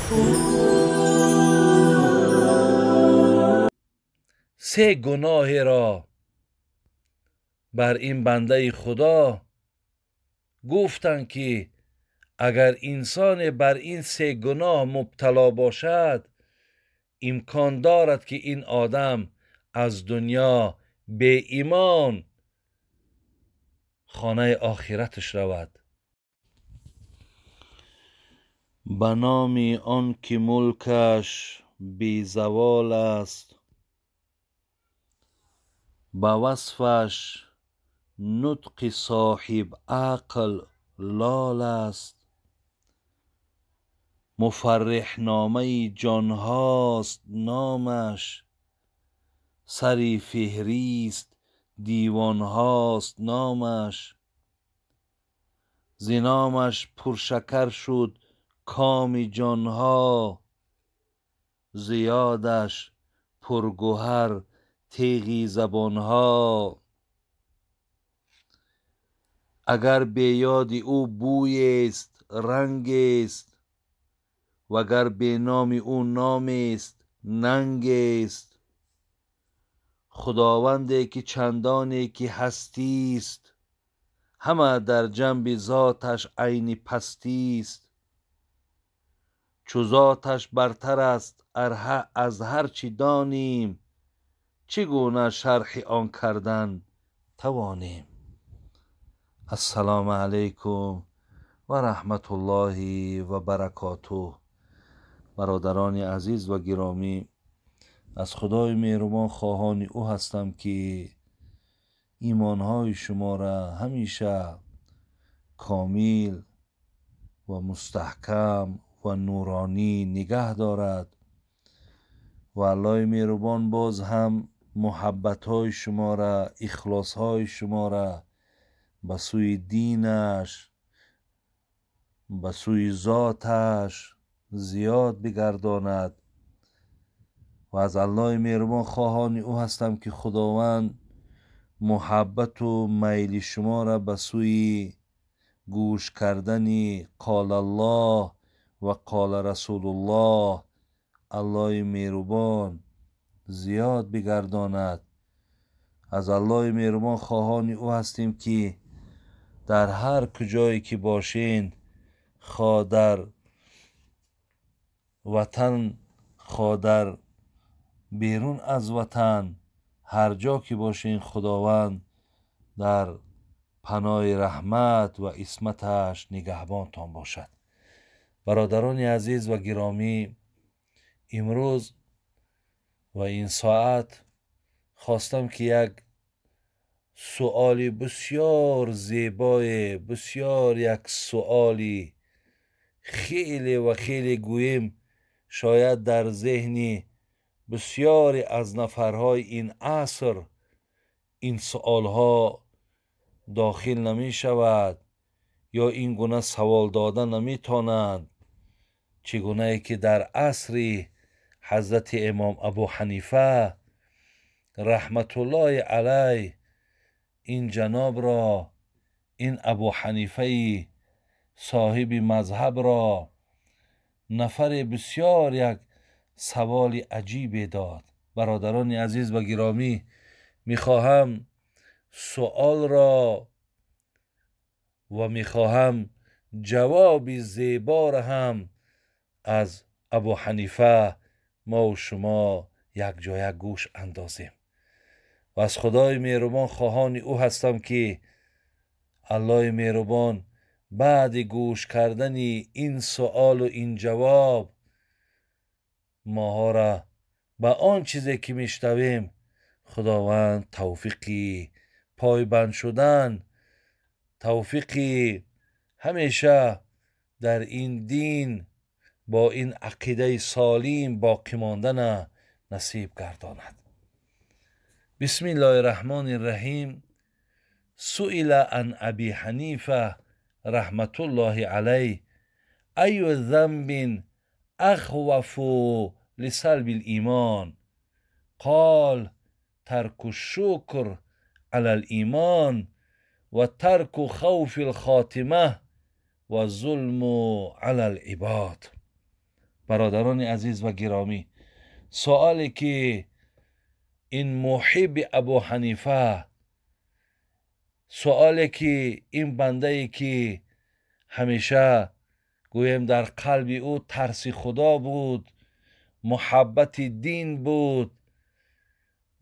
Се гуноҳеро бар ин бандаи Худо гуфтанд, ки агар инсоне бар ин се гуноҳ мубтало бошад, имкон дорад, ки ин одам аз дунё беимон хонаи охираташ равад. Ба номи он ки мулкаш безавол аст, ба васфаш нутқи соҳиб ақл лол аст, муфарриҳномаи ҷонҳост номаш, сари феҳрист дивонҳост номаш, зи номаш пуршакар шуд коми ҷонҳо, зиёдаш пургуҳар теғи забонҳо. Агар беёди ӯ бӯест рангест, вагар беноми ӯ номест нангест. Худованде ки чандоне ки ҳастист, ҳама дар ҷанби зоташ айни пастист. Чу зоташ бартар аст аз ҳар чӣ доним, чӣ гуна шарҳи он кардан тавонем? Ассалому алайкум ва раҳматуллоҳи ва баракотуҳ. Бародарони азиз ва гиромӣ, аз Худои меҳрубон хоҳони ӯ ҳастам, ки имонҳои шуморо ҳамеша комил ва мустаҳкам ва нуронӣ нигаҳ дорад ва Аллоҳи меҳрубон боз ҳам муҳаббатҳои шуморо, ихлосҳои шуморо ба сӯи динаш, ба сӯи зоташ зиёд бигардонад. Ва аз Аллоҳи меҳрубон хоҳони ӯ ҳастам, ки Худованд муҳаббату майли шуморо ба сӯи гӯш кардани қолаллоҳ ва қола расулуллоҳ Аллоҳи меҳрубон зиёд бигардонад. Аз Аллоҳи меҳрубон хоҳони ӯ ҳастем, ки дар ҳар куҷое ки бошед, хоҳ дар ватан, хоҳ дар берун аз ватан, ҳар ҷо ки бошед, Худованд дар паноҳи раҳмат ва исматаш нигаҳбонтон бошад. Бародарони азиз ва гиромӣ, имрӯз ва ин соат хостам, ки як суоли бисёр зебое, бисёр як суоли хеле ва хеле гӯем шояд дар зеҳни бисёре аз нафарҳои ин аср ин суолҳо дохил намешавад ё ин гуна савол дода наметавонанд, чӣ гунае ки дар асри ҳазрати имом Абу Ҳанифа раҳматуллоҳи алайҳ ин ҷанобро, ин Абу Ҳанифаи соҳиби мазҳабро нафаре бисёр як саволи аҷибе дод. Бародарони азиз ва гиромӣ, мехоҳам суолро ва мехоҳам ҷавоби зеборо ҳам аз Абу Ҳанифа мо ва шумо якҷоя гӯш андозем. Ва аз Худои меҳрубон хоҳони ӯ ҳастам, ки Аллоҳи меҳрубон баъди гӯш кардани ин суолу ин ҷавоб моҳоро ба он чизе ки мешнавем Худованд тавфиқи пойбанд шудан, тавфиқи ҳамеша дар ин дин бо ин ақидаи солим боқӣ мондана насиб гардонад. Бисмиллоҳи раҳмони раҳим. Суила ан Аби Ҳанифа раҳматуллоҳи алайҳ аю занбин ахвафу лисалби лимон? Қол тарку шукр ала лимон ва тарку хавфи лхотима ва зулму ала либод. Бародарони азиз ва гиромӣ, суоле ки ин муҳибби Абу Ҳанифа, суоле ки ин бандае ки ҳамеша гӯем дар қалби ӯ тарси Худо буд, муҳаббати дин буд,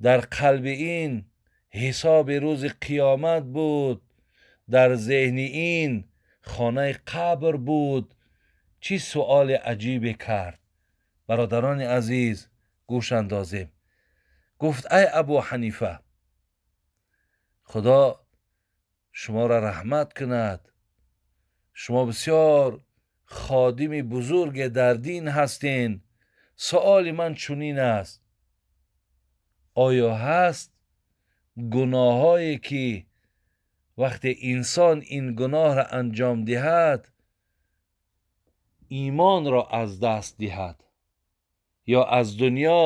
дар қалби ин ҳисоби рӯзи қиёмат буд, дар зеҳни ин хонаи қабр буд, чӣ суоли аҷибе кард. Бародарони азиз, гӯш андозем. Гуфт: ай Абу Ҳанифа, Худо шуморо раҳмат кунад, шумо бисёр ходими бузурге дар дин ҳастен. Суоли ман чунин аст: оё ҳаст гуноҳҳое ки вақте инсон ин гуноҳро анҷом диҳад имонро аз даст диҳад ё аз дунё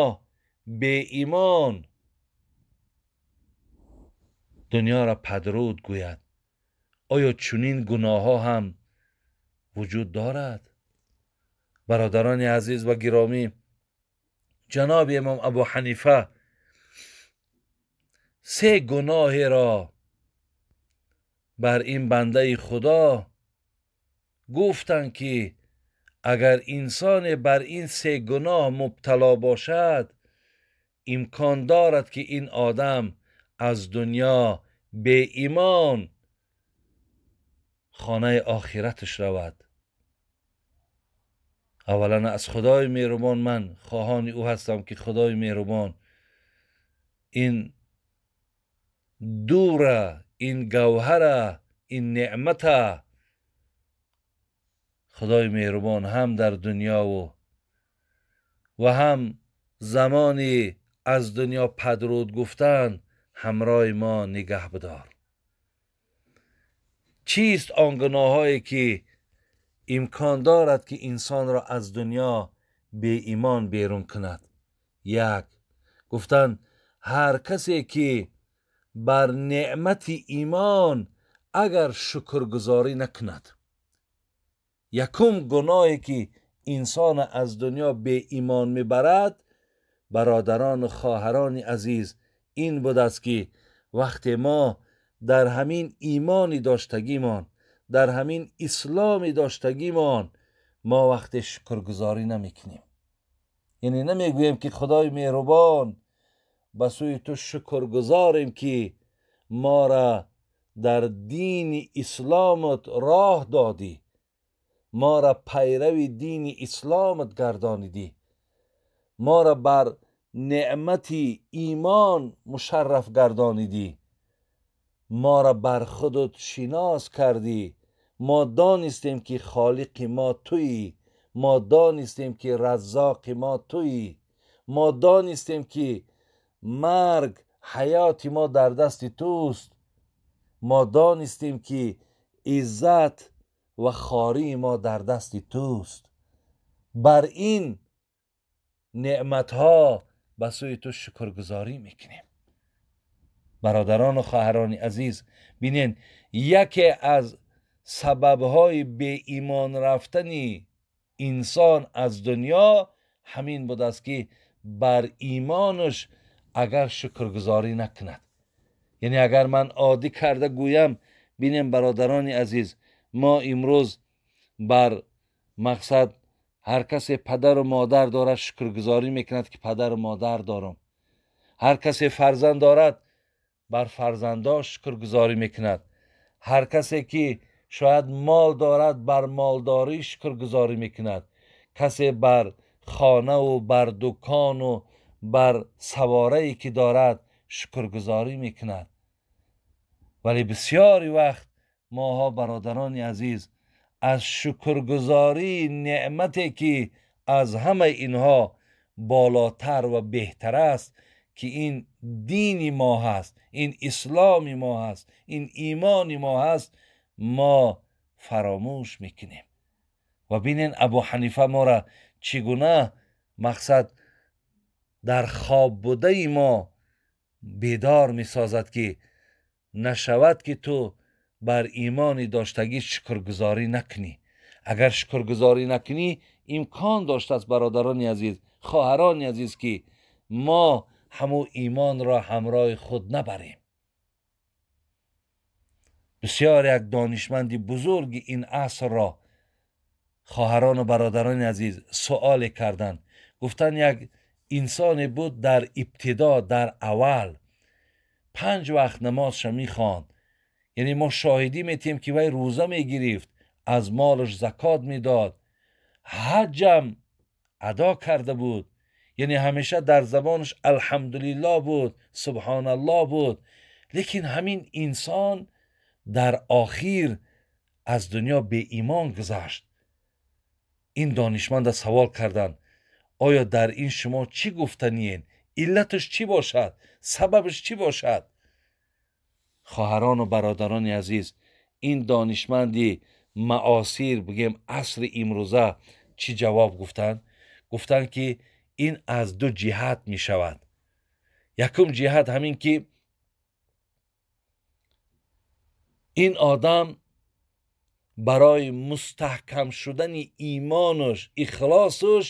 беимон дунёро падруд гӯяд? Оё чунин гуноҳҳо ҳам вуҷуд дорад? Бародарони азиз ва гиромӣ, ҷаноби имом Абу Ҳанифа се гуноҳеро бар ин бандаи Худо гуфтанд ки агар инсоне бар ин се гуноҳ мубтало бошад, имкон дорад ки ин одам аз дунё беимон хонаи охираташ равад. Аввалан аз Худои меҳрубон ман хоҳони ӯ ҳастам ки Худои меҳрубон ин дура, ин гавҳара, ин неъмата Худои меҳрубон ҳам дар дунёву ва ҳам замони аз дунё падруд гуфтан ҳамроҳи мо нигаҳ бидор. Чист он гуноҳҳое ки имкон дорад ки инсонро аз дунё беимон берун кунад? Як, гуфтанд ҳар касе ки бар неъмати имон агар шукргузорӣ накунад. Якум гуноҳе ки инсон аз дунё беимон мебарад, бародарону хоҳарони азиз, ин будаст ки вақте мо дар ҳамин имони доштагимон, дар ҳамин исломи доштагимон мо вақте шукргузорӣ намекунем, яъне намегӯем ки Худои меҳрубон ба сӯи ту шукргузорем ки моро дар дини исломат роҳ додӣ, моро пайрави дини исломат гардонидӣ, моро бар неъмати имон мушарраф гардонидӣ, моро бар худат шинос кардӣ, мо донистем ки холиқи мо туӣ, мо донистем ки раззоқи мо туӣ, мо донистем ки марг ҳаёти мо дар дасти туст, мо донистем ки иззат ва хории мо дар дасти туст. Бар ин неъматҳо ба сӯи ту шукргузорӣ мекунем. Бародарону хоҳарони азиз, бинед, яке аз сабабҳои беимон рафтани инсон аз дунё ҳамин будаст ки бар имонаш агар шукргузорӣ накунад. Яъне агар ман оддӣ карда гӯям, бинем бародарони азиз, мо имрӯз бар мақсад ҳар касе падару модар дорад шукргузорӣ мекунад ки падару модар дорам, ҳар касе фарзанд дорад бар фарзандош шукргузорӣ мекунад, ҳар касе ки шояд мол дорад бар молдорӣ шукргузорӣ мекунад, касе бар хонаву бар дукону бар саворае ки дорад шукргузорӣ мекунад. Вале бисёри вақт моҳо бародарони азиз аз шукргузории неъмате ки аз ҳамаи инҳо болотар ва беҳтар аст, ки ин дини мо ҳаст, ин исломи мо ҳаст, ин имони мо ҳаст, мо фаромӯш мекунем. Ва бинен Абу Ҳанифа моро чӣ гуна мақсад дар хоб будаи мо бедор месозад ки нашавад ки ту бар имони доштагӣ шукргузорӣ накунӣ. Агар шукргузорӣ накунӣ, имкон доштааст, бародарони азиз, хоҳарони азиз, ки мо ҳамун имонро ҳамроҳи худ набарем. Бисёр як донишманди бузурги ин асрро, хоҳарону бародарони азиз, суоле карданд. Гуфтанд, як инсоне буд дар ибтидо, дар аввал 5 вақт намозша мехонд, яъне мо шоҳидӣ метиҳем, ки вай рӯза мегирифт, аз молаш закот медод, ҳаҷам адо карда буд, яъне ҳамеша дар забонаш алҳамдулиллоҳ буд, субҳоналлоҳ буд. Лекин ҳамин инсон дар охир аз дунё беимон гузашт. Ин донишманда савол карданд, оё дар ин шумо чӣ гуфтаниен? Иллаташ чӣ бошад? Сабабаш чӣ бошад? Хоҳарону бародарони азиз, ин донишманди маосир, бигем асри имрӯза, чӣ ҷавоб гуфтанд? Гуфтанд, ки ин аз 2 ҷиҳат мешавад. Якум ҷиҳат ҳамин ки ин одам барои мустаҳкам шудани имонаш, ихлосаш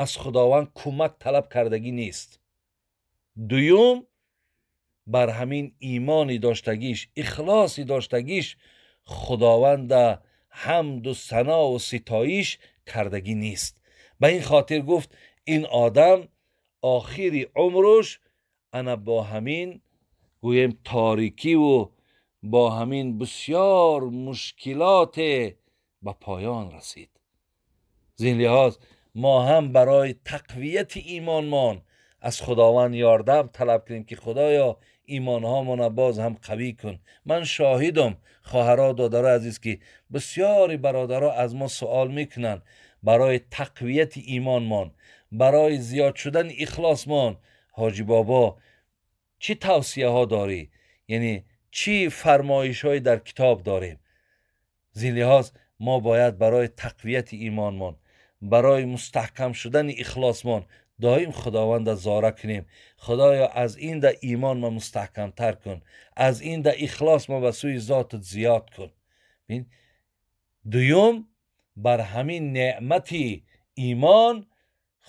аз Худованд кӯмак талаб кардагӣ нест. Дуюм, бар ҳамин имони доштагиш, ихлоси доштагиш Худованда ҳамду санову ситоиш кардагӣ нест. Ба ин хотир гуфт, ин одам охири умраш ана бо ҳамин гӯем торикиву бо ҳамин бисёр мушкилоте ба поён расид. Зин лиҳоз мо ҳам барои тақвияти имонмон аз Худованд ёрдам талаб кунем, ки Худоё имонҳомона боз ҳам қавӣ кун. Ман шоҳидам, хоҳаро, додаро азиз, ки бисёри бародаро аз мо суол мекунанд барои тақвияти имонмон, барои зиёд шудани ихлосмон, ҳоҷи бобо чӣ тавсияҳо дорӣ, яъне чӣ фармоишҳое дар китоб дорем? Зин лиҳоз мо бояд барои тақвияти имонмон, барои мустаҳкам шудани ихлосмон доим Худованда зора кунем. Худоё, аз ин да имон ма мустаҳкамтар кун, аз ин да ихлос ма ба сӯи зотат зиёд кун. Дуюм, бар ҳамин неъмати имон,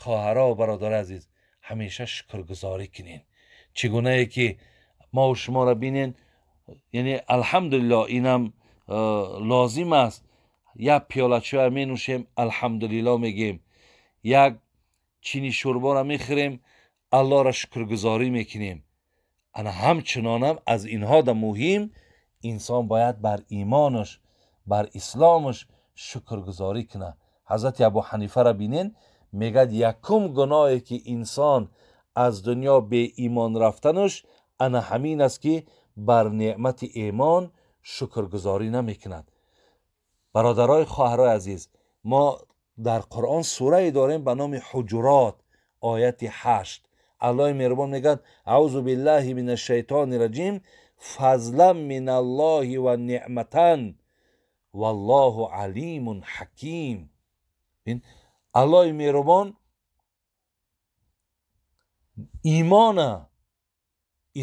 хоҳаро ва бародари азиз, ҳамеша шукргузорӣ кунем. Чӣ гунае ки мо шуморо бинен, яъне алҳамдулиллоҳ, инам лозим аст. Як пиёла чоя менӯшем, алҳамдулиллоҳ мегем. Як чини шӯрборо мехӯрем, Аллоҳро шукргузорӣ мекунем. Ана ҳамчунонам аз инҳо да муҳим, инсон бояд бар имонаш, бар исломаш шукргузорӣ кунад. Ҳазрати Абу Ҳанифаро бинен, мегӯяд якум гуноҳе ки инсон аз дунё беимон рафтанаш ана ҳамин аст, ки бар неъмати имон шукргузорӣ намекунад. Бародарои хоҳарои азиз, мо дар Қуръон сурае дорем ба номи Ҳуҷурот, ояти 8. Аллоҳи меҳрубон мегӯяд: аъузу биллаҳи мин ашшайтони раҷим, фазлан мин аллоҳи ва неъматан валлоҳу алимун ҳаким. Аллоҳи меҳрубон имона,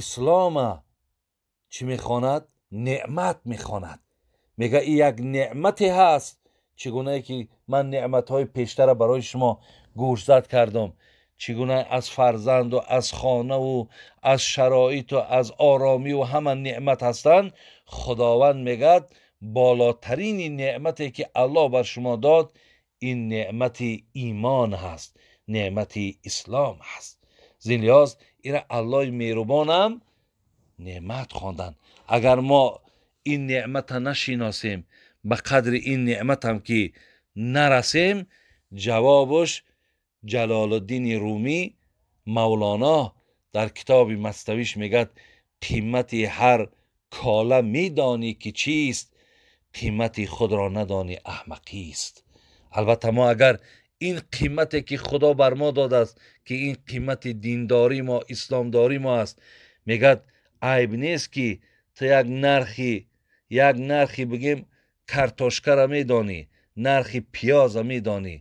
ислома чӣ мехонад? Неъмат мехонад. Мегӯяд ин як неъмате ҳаст, чӣ гунае ки ман неъматҳои пештара барои шумо гӯшзад кардам, чӣ гуна аз фарзанду аз хонаву аз шароиту аз оромиву ҳама неъмат ҳастанд. Худованд мегӯяд болотарини неъмате ки Аллоҳ бар шумо дод, ин неъмати имон ҳаст, неъмати ислом ҳаст. Зин лиҳоз ира Аллоҳи меҳрубонам неъмат хонданд. Агар мо ин неъмата нашиносем, ба қадри ин неъматам ки нарасем, ҷавобаш Ҷалолуддини Румӣ, Мавлоно дар китоби Маснавиш мегӯяд: қимати ҳар кола медонӣ ки чист, қимати худро надонӣ аҳмақист. Албатта мо агар ин қимате ки Худо бар мо додааст, ки ин қимати диндорӣ мо, исломдорӣ мо аст, мегӯяд айб нест ки ту як нархи бигем картошкаро медонӣ, нархи пиёза медонӣ,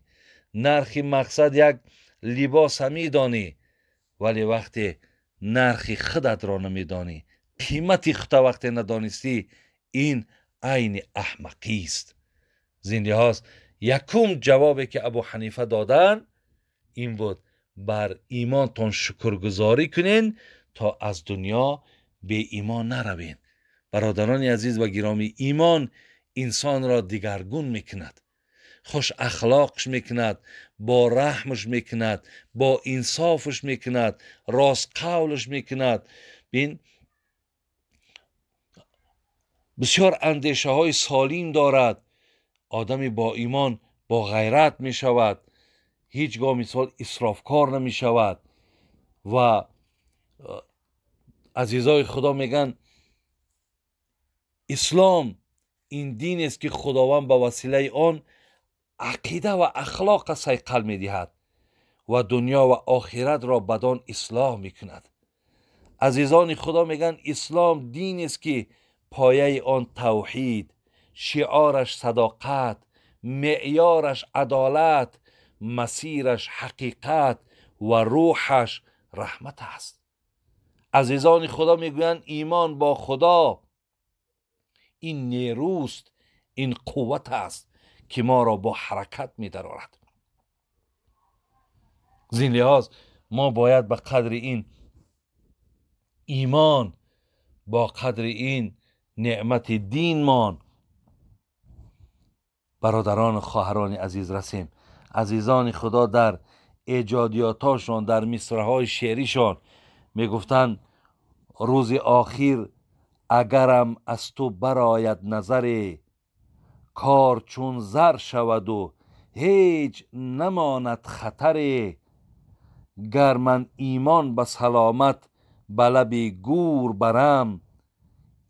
нархи мақсад як либоса медонӣ, вале вақте нархи худатро намедонӣ, қимати худта вақте надонистӣ, ин айни аҳмақист. Зин лиҳоз Якум ҷавобе ки Абу Ҳанифа додан ин буд: бар имонтон шукргузорӣ кунен то аз дунё беимон наравен. Бародарони азиз ва гиромӣ, имон инсонро дигаргун мекунад, хуш ахлоқш мекунад, бо раҳмш мекунад, бо инсофш мекунад, ростқавлш мекунад. Бин, бисёр андешаҳои солим дорад. Одами бо имон бо ғайрат мешавад, ҳеҷ гоҳ мисол исрофкор намешавад. Ва азизои Худо мегӯянд, ислом ин динест ки Худованд ба василаи он ақида ва ахлоқа сайқал медиҳад ва дунё ва охиратро бадон ислоҳ мекунад. Азизони Худо мегӯянд, ислом динест ки пояи он тавҳид, шиораш садоқат, меъёраш адолат, масираш ҳақиқат ва рӯҳаш раҳмат аст. Азизони Худо мегӯянд, имон бо Худо ин нерӯст, ин қувват аст ки моро бо ҳаракат медарорад. Зин лиҳоз мо бояд ба қадри ин имон, бо қадри ин неъмати динмон бародарону хоҳарони азиз расем. Азизони Худо дар эҷодиётошон, дар мисраҳои шеъришон мегуфтанд: рӯзи охир агарам аз ту барояд назаре, кор чун зар шаваду ҳеҷ намонад хатаре. Гар ман имон ба саломат ба лаби гӯр барам,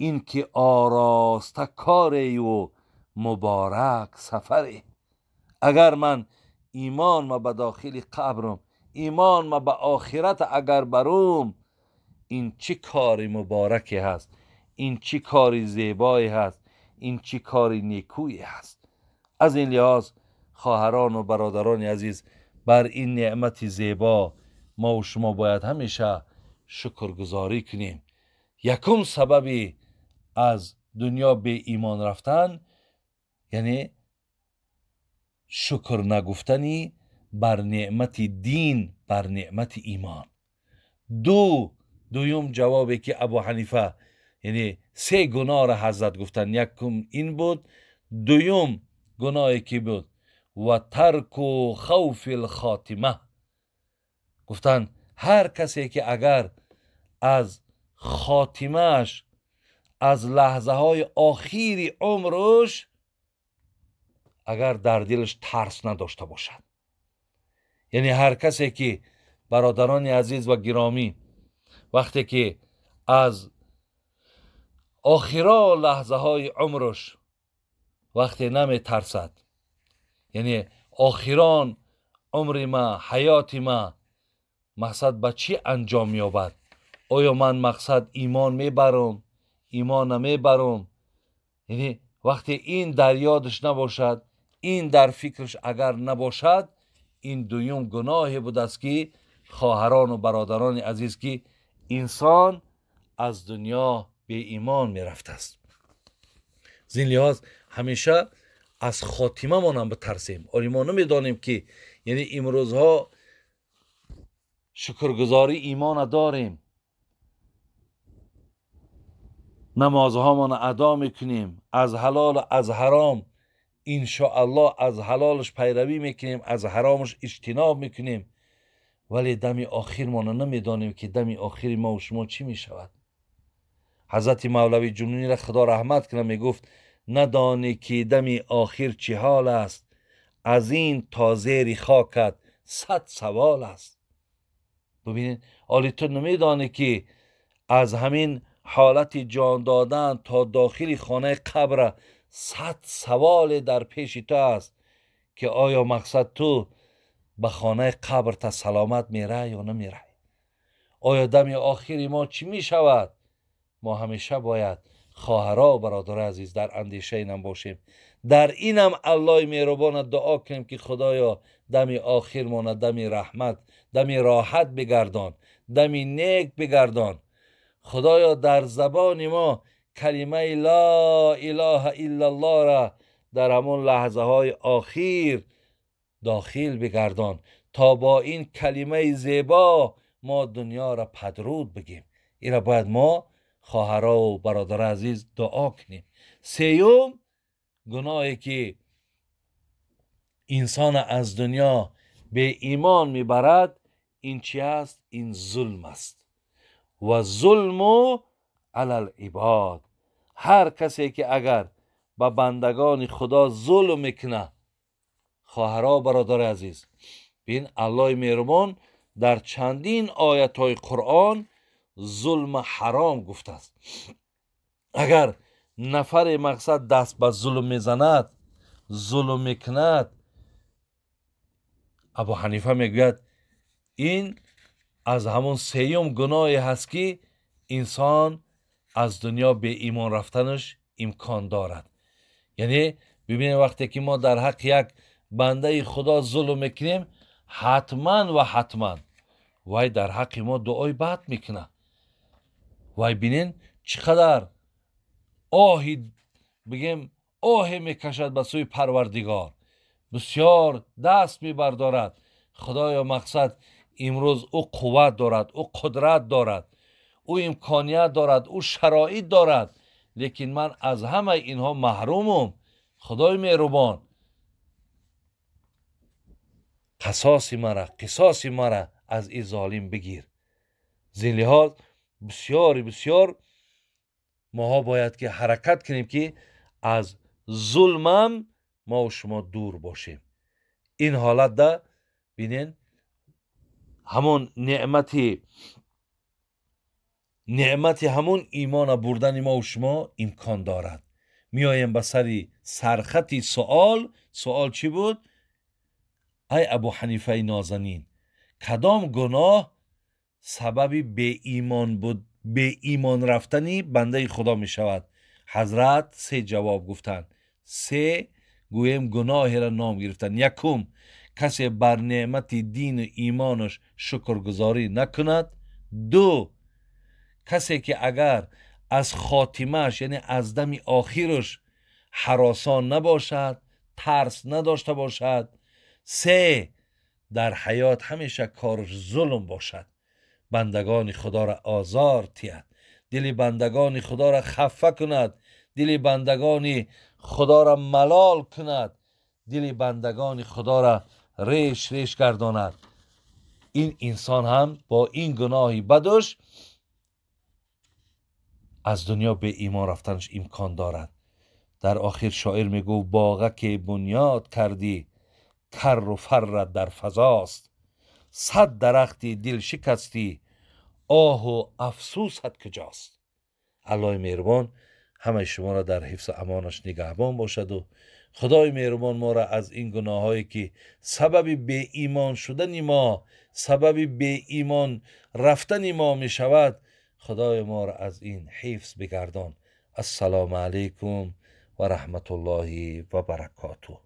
ин ки ороста корею муборак сафаре. Агар ман имон ма ба дохили қабрам, имон ма ба охират агар барум, ин чӣ кори мубораке ҳаст, ин чӣ кори зебое ҳаст, ин чӣ кори некӯе ҳаст. Аз ин лиҳоз хоҳарону бародарони азиз, бар ин неъмати зебо мо ва шумо бояд ҳамеша шукргузорӣ кунем. Якум сабаби аз дунё беимон рафтан, яъне шукр нагуфтани бар неъмати дин, бар неъмати имон. Дуюм ҷавобе ки Абу Ҳанифа, яъне се гуноҳро ҳазрат гуфтанд, якум ин буд. Дуюм гуноҳе ки буд, ва тарку хавфи лхотима. Гуфтанд ҳар касе ки агар аз хотимааш, аз лаҳзаҳои охири умрш агар дар дилаш тарс надошта бошад, яъне ҳар касе ки бародарони азиз ва гиромӣ вақте ки аз охиро лаҳзаҳои умрш вақте наметарсад, яъне охирон умри ма, ҳаёти ма мақсад ба чӣ анҷом меёбад? Оё ман мақсад имон мебарам, имон намебарам? Яъне вақте ин дар ёдаш набошад, ин дар фикраш агар набошад, ин дуюм гуноҳе будааст ки хоҳарону бародарони азиз, ки инсон аз дунё беимон мерафтааст. Зин лиҳоз ҳамеша аз хотимамонам битарсем. Оли мо намедонем ки, яъне имрӯзҳо шукргузорӣ имона дорем, намозҳомона адо мекунем, аз ҳалолу аз ҳаром иншоаллоҳ аз ҳалолаш пайравӣ мекунем, аз ҳаромаш иҷтиноб мекунем, вале дами охирмона намедонем ки дами охири мо ва шумо чӣ мешавад. Ҳазрати Мавлави Ҷунунира Худо раҳмат кунад мегуфт: надонӣ ки дами охир чӣ ҳол аст, аз ин то зери хокат 100 савол аст. Бубинед, оли ту намедонӣ ки аз ҳамин ҳолати ҷон додан то дохили хонаи қабра 100 саволе дар пеши ту аст ки оё мақсад ту ба хонаи қабр та саломат мерай ё намерай? Оё дами охири мо чӣ мешавад? Мо ҳамеша бояд хоҳаро ва бародарои азиз дар андешаи инам бошем. Дар инам Аллоҳи меҳрубона дуо кунем ки Худоё дами охирмона дами раҳмат, дами роҳат бигардон, дами нек бигардон. Худоё дар забони мо калимаи ла илаҳа иллаллоҳ ра дар ҳамон лаҳзаҳои охир дохил бигардон то бо ин калимаи зебо мо дунёро падруд бигем. Инро бояд мо хоҳаро ва бародари азиз дуо кунем. Сеюм гуноҳе ки инсон аз дунё беимон мебарад ин чи аст? Ин зулм аст. Ва зулму алал ибод. Ҳар касе ки агар ба бандагони Худо зулм мекунад, хоҳаро бародари азиз, бин Аллоҳи меҳрубон дар чандин оятҳои Қуръон зулм ҳаром гуфтааст. Агар нафаре мақсад даст ба зулм мезанад, зулм мекунад, Абу Ҳанифа мегӯяд ин аз ҳамон сеюм гуноҳе ҳаст ки инсон аз дунё беимон рафтанаш имкон дорад. Яъне бибинем вақте ки мо дар ҳаққи як бандаи Худо зулм мекунем, ҳатман ва ҳатман вай дар ҳаққи мо дуои бад мекунад. Вай бинен чӣ қадар оҳи бигем оҳе мекашад ба сӯи Парвардигор, бисёр даст мебардорад. Худоё мақсад имрӯз ӯ қувват дорад, ӯ қудрат дорад, ӯ имконият дорад, ӯ шароит дорад, лекин ман аз ҳамаи инҳо маҳрумум. Худои меҳрубон қасоси мара, қисоси мара аз ин золим бигир. Зин лиҳоз бисёри бисёр моҳо бояд ки ҳаракат кунем ки аз зулмам мо шумо дур бошем. Ин ҳолатда бинен ҳамон неъмати ҳамон имона бурдани мо шумо имкон дорад. Меоем ба сари сархати суол. Суол чӣ буд? Ай Абу Ҳанифаи нозанин, кадом гуноҳ сабаби беимон буд, беимон рафтани бандаи Худо мешавад? Ҳазрат се ҷавоб гуфтанд, се гӯем гуноҳеро ном гирифтанд. Якум, касе бар неъмати дину имонаш шукргузорӣ накунад. Ду, касе ки агар аз хотимааш, яъне аз дами охираш ҳаросон набошад, тарс надошта бошад. Се, дар ҳаёт ҳамеша кораш зулм бошад, бандагони Худоро озор тиҳад, дили бандагони Худоро хафа кунад, дили бандагони Худоро малол кунад, дили бандагони Худоро реш реш гардонад. Ин инсон ҳам бо ин гуноҳи бадуш аз дунё беимон рафтанаш имкон дорад. Дар охир шоир мегуфт: боға ки бунёд кардӣ, карру фаррат дар фазост, сад дарахти дил шикастӣ, оҳу афсӯсат куҷост. Аллоҳи меҳрубон ҳамаи шуморо дар ҳифзу амонаш нигаҳбон бошаду Худои меҳрубон моро аз ин гуноҳҳое ки сабаби беимон шудани мо, сабаби беимон рафтани мо мешавад, Худои моро аз ин ҳифз бигардон. Ассалому алайкум ва раҳматуллоҳи ва баракотуҳ.